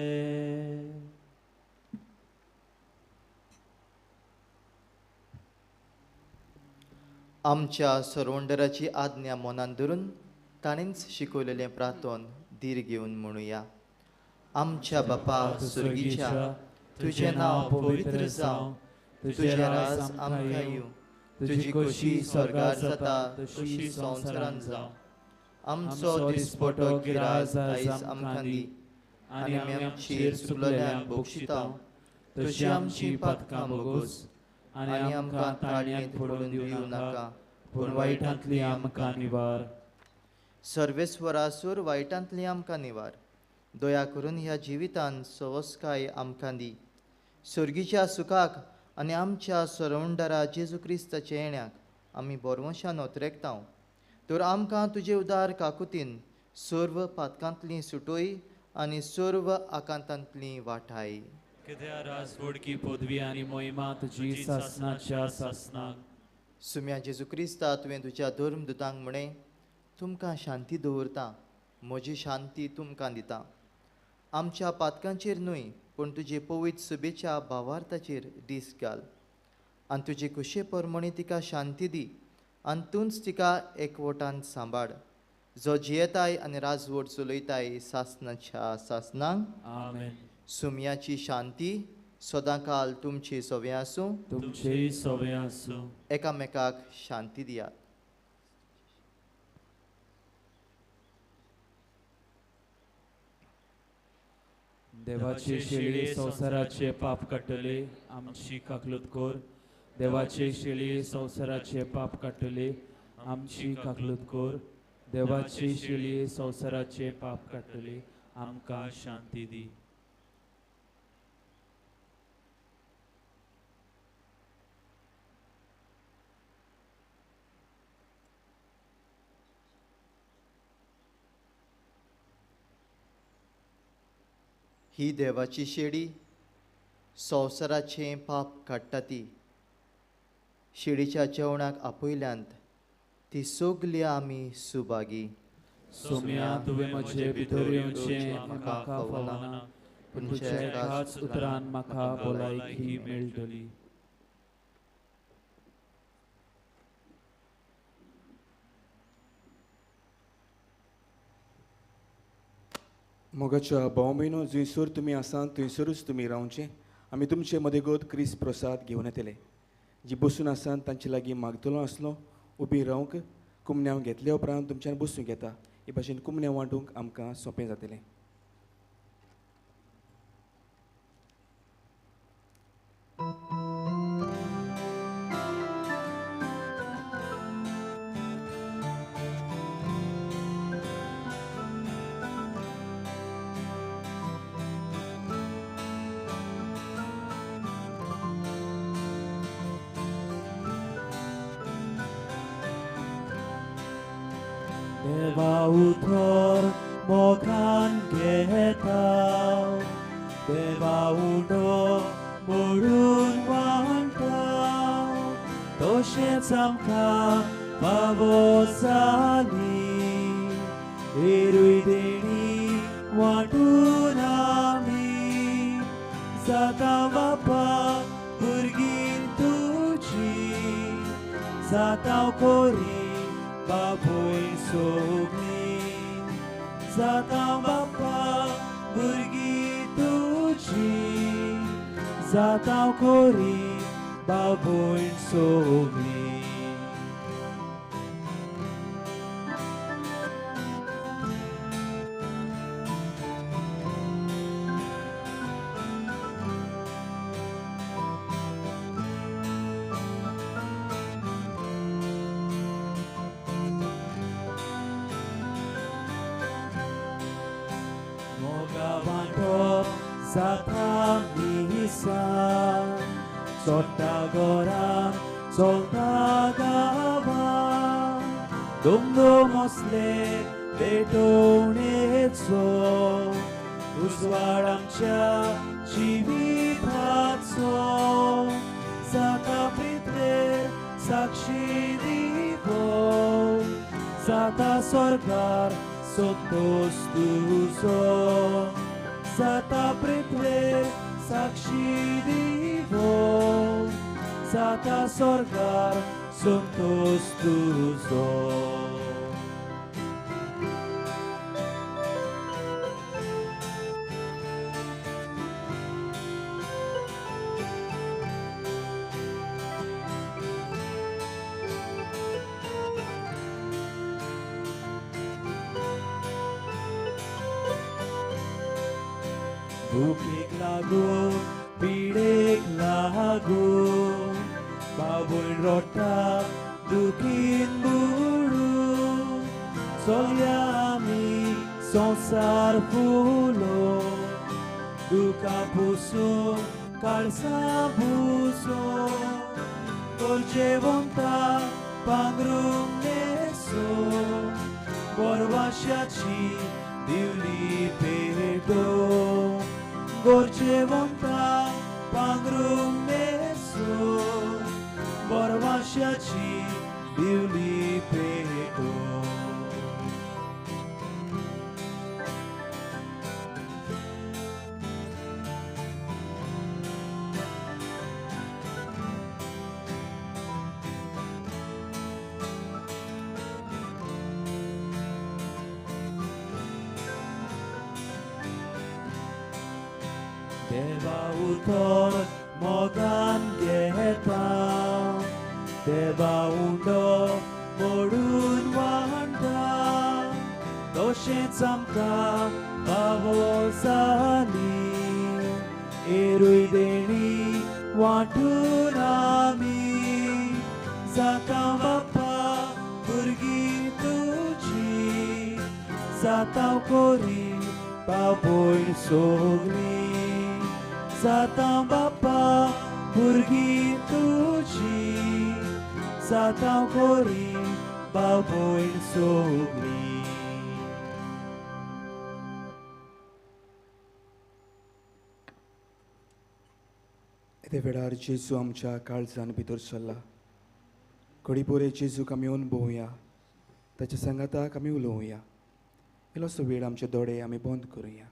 आमच्या सरवंडराची आज्ञा मनान धरून ताणेंच शिकवलेलें प्रार्थन धीर घेवन म्हणुया. आमच्या बापा सुर्गीच्या, तुजें नांव पवित्र जावं, तुजें राज आमकां येवं, तुजी खोशी स्वर्गार जाता तशी संवसारांत जावं. आमचो दिसपटो गिराज आयज आमकां दी आनी आमी आमचेर चुकलेल्यांक बक्षिता तशी आमची पातकां भोगोस आनी आमकां ताळयेंत पडून दिवं नाका, पूण वायटांतली आमकां निवार. सर्वेस्वरासूर वायटांतली आमकां निवार. दया करून ह्या जिवितान सवस्काय आमकां दी. सर्गीच्या सुखाक आनी आमच्या सरवंडरा जेजू क्रिस्ताच्या येण्याक आमी बरवंशान ओतरेकता. तर आमकां तुजे उदार काकुतीन सर्व पातकांतली सुटोय आनी सर्व आकांतांतली वाठाय. कित्याक राज व्हडकी पदवी आनी मोहिमा तुजी सासनाच्या सासनाक. सुम्या जेजू क्रिस्ता, तुवें तुज्या धर्मदुतांक म्हणें, तुमकां शांती दवरता, म्हजी शांती तुमकां दिता. आमच्या पातकांचेर न्हय पूण तुजे पवित्र सभेच्या भावार्थाचेर दीस घाल आनी तुजे कुशे प्रमाणे तिका शांती दी आनी तूंच तिका एकवटान सांबाळ, जो जियेताय आनी राजवट चलयताय सासनाच्या सासनांक. आमेन. सुम्याची शांती सदांकाल तुमची सवे आसूं, तुमचेय सवे आसूं. एकामेकाक शांती दियात. देवाचे शेळये संवसाराचे पाप काडटले आमची काकलूत कर. देवाचे शेळये संवसाराचे पाप काडटले आमची काकलूत कर. देवाचे शेळये संवसाराचे पाप काडटले आमकां शांती दी. ही देवाची शेळी संवसाराचें पाप काडटा. ती शेळीच्या जेवणाक आपयल्यांत ती सगली आमी सुभागी. सोम्या, तुवें म्हजे भितर येवचें म्हाका फावना, पूण तुज्या एकाच उतरान म्हाका भलायकी मेळटली. मोगाच्या भाव भयणो, जंयसर तुमी आसात थंयसरूच तुमी रावचें. आमी तुमचे मदेगत क्रिस्त प्रसाद घेवन येतले. जी बसून आसात तांचे लागीं मागतलो आसलो उबी रावंक कुमन्यांव घेतल्या उपरांत तुमच्यान बसूंक येता. हे भाशेन कुमन्यांव वांटूंक आमकां सोंपें जातलें. देवा उतर मोगान घेता, देवा उडो मोडून वांटा, तशेंच आमकां फावो जाली एरूय देणी वांटून आमी जाता बापा भुरगीं तुजी, जाता कोरी बापूय सोगली, जाता बापा भुरगीं तुजी, जाता कोरी बापूय सोगली. जाता मिसा चोट्टा घरान चलता गांवां, दुमदुम असले पेटोवणेचो उजवाड आमच्या जिविताचो, जाता पृथ्वेर साक्षी दिवो, जाता स्वर्गार संतोष तुजो, जाता पृथ्वेर साक्षी दिवो, जाता स्वर्गार संतोष तुजो. भुकेक लागून पिडेक लागून बाबूल रोटा दुखीन बुडून सगळ्या आमी संवसार फुलो दुखां पुसून काळसां पुसून गरजेवंता पांगरूंक न्हेसो गोरवाशाची दिवली पेटो गरजेवंता पांगरूंक न्हेसो गोरवाशाची दिवली पेटो. देवा उतर मोगान घेता देवा उंडो मोडून वांटा तशेंच आमकां फावो जाली एरूय देणी वांटून आमी जाता बापा भुरगीं तुजी जाता कोरी बाबोय सगळीं जाता बापा भुरगीं तुजी जाता कोरी बाबोय सगळीं. येदे वेळार जेजू आमच्या काळजान भितर सरला. घडीपोरे जेजूक आमी अनुभवया, ताच्या सांगाताक आमी उलोवया. इल्लोसो वेळ आमचे दोळे आमी बंद करुया.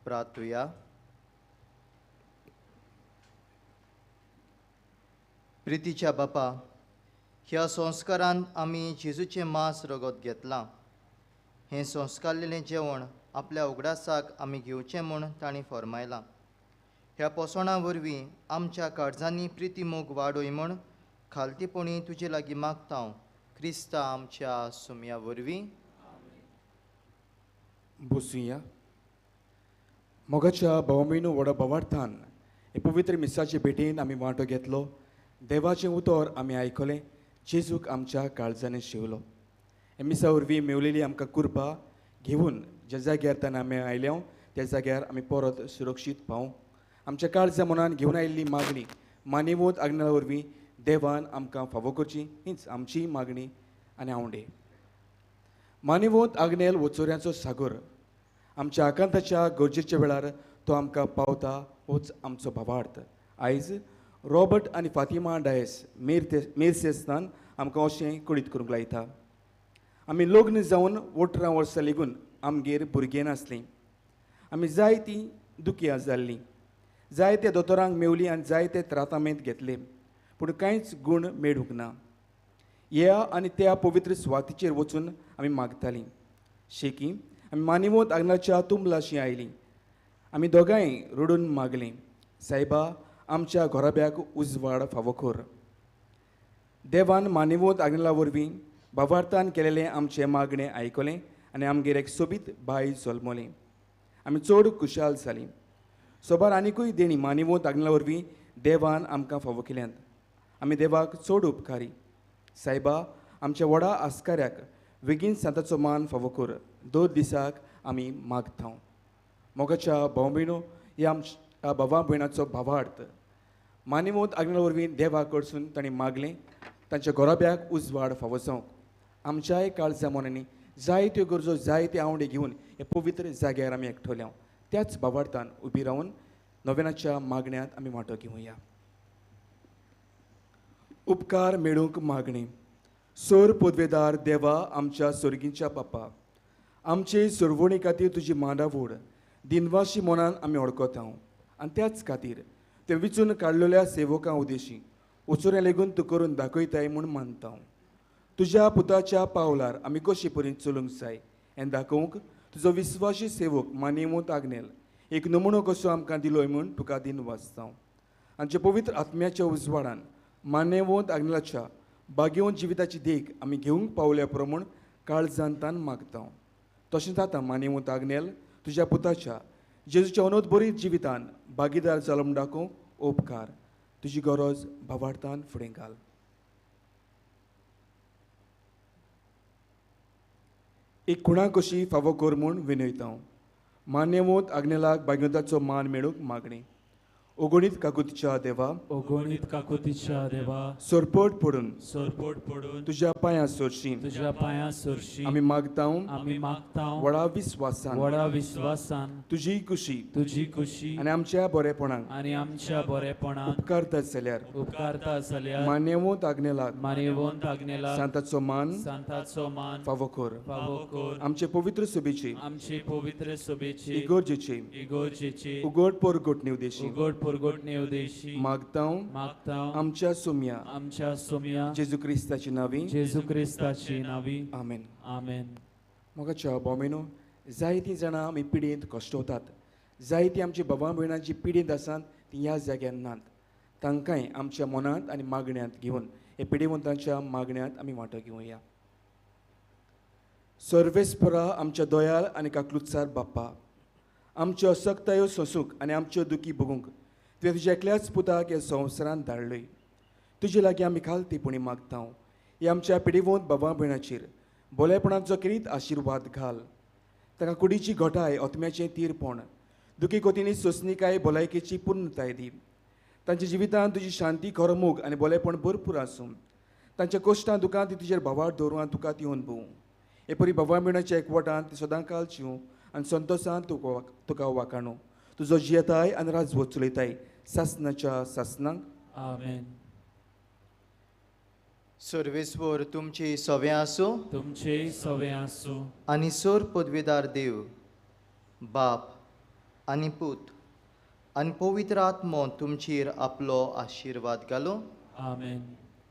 प्रार्थुया. प्रितीच्या बापा, ह्या संस्कारान आमी जेजूचें मांस रगत घेतलां. हें संस्कारलेलें जेवण आपल्या उगडासाक आमी घेवचें म्हूण तांणी फर्मायलां. ह्या पोसणां वरवीं आमच्या काळजांनी प्रिती मोग वाडोय म्हूण खालतीपणी तुजे लागीं मागता हांव, क्रिस्ता आमच्या सुमया वरवीं. बसुया. मोगाच्या भाव-भयणींनो, व्हडा भावार्थान हे पवित्र मिसाचे भेटेन आमी वांटो घेतलो. देवाचें उतर आमी आयकलें. जेजूक आमच्या काळजांनी शिवलो. हे मिसा वरवीं मेवलेली आमकां कृपा घेवन ज्या जाग्यार ताणें आमी आयल्या त्या जाग्यार आमी परत सुरक्षीत पावूं. आमच्या काळजा मनान घेवन आयिल्ली मागणी मानेवत आग्नेला वरवीं देवान आमकां फावो करची हीच आमची मागणी आनी आवडे. मानेवत आग्नेल वचोऱ्यांचो सागर आमच्या आकांताच्या गरजेच्या वेळार तो आमकां पावता होच आमचो भावार्थ. आयज रॉबर्ट आनी फातिमा डायस मेरसेस्तान आमकां अशें कळीत करूंक लायता. आमी लग्न जावन 18 वर्सां लेगून आमगेर भुरगें नासलीं. आमी जायतीं दुखी जाल्लीं, जायते दोतोरांक मेवली आनी जायते त्रातामेंत घेतले, पूण कांयच गूण मेळूंक ना. ह्या आनी त्या पवित्र सुवातीचेर वचून आमी मागतालीं. शेकी आमी मानिवत आग्नाच्या तुंबलाशी आयलीं. आमी दोगांय रडून मागलीं, सायबा आमच्या घोराब्याक उजवाड फावो कर. देवान मानिवत आग्नेला वरवीं भावार्थान केलेलें आमचें मागणें आयकलें आनी आमगेर एक सोबीत बाय जल्मलें. आमी चड खुशाल जालीं. सोबार आनिकूय देणी मानिवत आग्नेला वरवीं देवान आमकां फावो केल्यात. आमी देवाक चड उपकारी. सायबा आमच्या व्हडा आस्काऱ्याक बेगीन सांताचो मान फावो कर. दर दिसाक आमी मागता. मोगाच्या भाव भयणो, ह्या आमच्या भावा भयणाचो भावार्थ मानिवत आग्नेला वरवीं देवा कडसून तांणी मागलें तांच्या घोराब्याक उजवाड फावो जावंक आमच्याय काळजा मनांनी जायत्यो गरजो जायते आवडे घेवन हे पवित्र जाग्यार आमी एकठोल्या. त्याच भावार्थान उबी रावन नोवेनाच्या मागण्यांत आमी वांटो घेवया. उपकार मेळूंक मागणी. सोर पदवेदार देवा आमच्या सोर्गींच्या बापा, आमचे सोरवणी खातीर तुजी मांडावड दिनवाशी मनान आमी वळखता आनी त्याच खातीर ते विचून काडलेल्या सेवकां उदेशी वचोऱ्या लेगून तूं करून दाखयताय म्हूण मानता. तुज्या पुताच्या पावलार आमी कशी परीन चलूंक जाय हें दाखोवंक तुजो विस्वाशी सेवक मानेवंत आग्नेल एक नमुनो कसो आमकां दिलोय म्हूण तुका दिनवास जावं. आमच्या पवित्र आत्म्याच्या उजवाडान मानेवंत आग्नेलाच्या भाग्यवंत जिविताची देख आमी घेवंक पावल्या प्रमाण काळजान तान मागता. तशेंच आतां मानेवंत आग्नेल तुज्या पुताच्या जेजूच्या अनोद बरी जिवितान भागीदार जालो म्हूण दाखोवंक उपकार. तुजी गरज भावार्थान फुडें घाल. एक खुणा कशी फावो कर म्हूण विनयता. मान्यवंत आग्नेलाक भाग्यवंताचो मान मेळूंक मागणी. ओगणीत काकुतीच्या देवा, ओगणीत काकुतीच्या देवा, सरपट पडून, सरपट पडून तुज्या पांयां सरशी, तुज्या पांयां सरशी आमी मागता, आमी मागता व्हडा विस्वासान, व्हडा विस्वासान तुजी कुशी, तुजी कुशी आनी आमच्या बरेपणाक, आनी आमच्या बरेपणाक उपकारता जाल्यार, उपकारता जाल्यार मान्यवंत आग्नेलाक, मान्यवंत आग्नेलाक सांताचो मान, सांताचो मान फावो कर, फावो कर. आमचे पवित्र सभेची, आमचे पवित्र सभेची इगोर्जेची, इगोर्जेची उगड परगटणे उदेशी, उगड परगटणे उदेशी मागता, मागता आमच्या सोम्या, आमच्या सोम्या जेजू क्रिस्ताची नावी, जेजू क्रिस्ताची नावी. आमेन. आमेन. म्हाका भाव-भयणो, जायतीं जाणां आमी पिडेंत कश्टवतात. जायतीं आमची बाबा भयणां जी पिडेंत आसात ती ह्या जाग्यार नात. तांकांय आमच्या मनांत आनी मागण्यांत घेवन हे पिडेवंतांच्या मागण्यांत आमी वांटो घेवया. सर्वेस्परा आमच्या दयाल आनी काकलुत्सार बाप्पा, आमच्यो असक्तायो सोंसूंक आनी आमच्यो दुखी भोगूंक तुवें तुज्या एकल्याच पुताक ह्या संवसारांत धाडलय. तुजे लागीं आमी खालतीपणी मागता ह्या आमच्या पिडेवंत बाबा भयणाचेर बोलेपणाचो खेरीत आशिर्वाद घाल. तांकां कुडीची घटाय, आत्म्याचें तीरपण, दुखी कोतींनी सोंसणीकाय, भलायकेची पूर्णताय दी. तांच्या जिवितांत तुजी शांती, खरो मोग आनी बोलेपण भरपूर आसूं. तांच्या कश्टां दुकान ती तुजेर भावार्थ दवरूं आनी तुका ती अनुभवूं. हे परी बाबा भयणाच्या एकवटान ती सदांकाल जिवूं आनी संतोसान तुका वाकाणू. तुजो जियेताय आनी राजवट चलयताय सासनाच्या सासनाक. आमेन. सर्वेस्वर तुमची सवे आसूं, तुमचे सवे आसूं. आनी सोर पदवेदार देव बाप आनी पूत आनी पवित्र आत्मो तुमचेर आपलो आशिर्वाद घालूं. आमेन.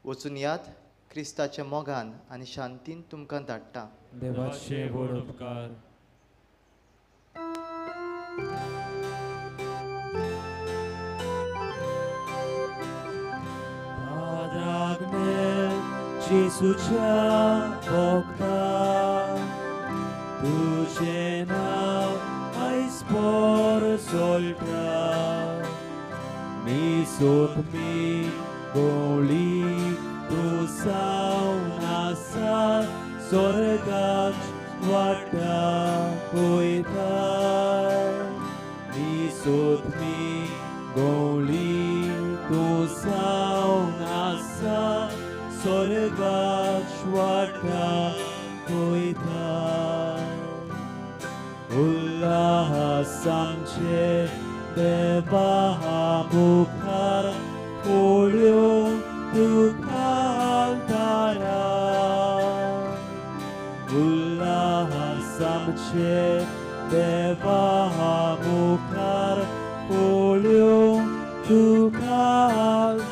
वचून यात क्रिस्ताच्या मोगान आनी शांतीन तुमकां धाडटा. देवाचे व्हड उपकार. जेजूच्या भक्ता तुजें नांव आयज परसोळटा. मिसोत मी गोळी तूं जावन आसा स्वर्गाक वाटा पळयताय. मिसोत मी गोळी तूं जावन आसा स्वर्गाक वाटा पळयताय. उल्हास आमचे देवा मुखार पोळ्यो तुका घालतारा. उल्हास आमचे देवा मुखार पोळ्यो तुका घालतारा.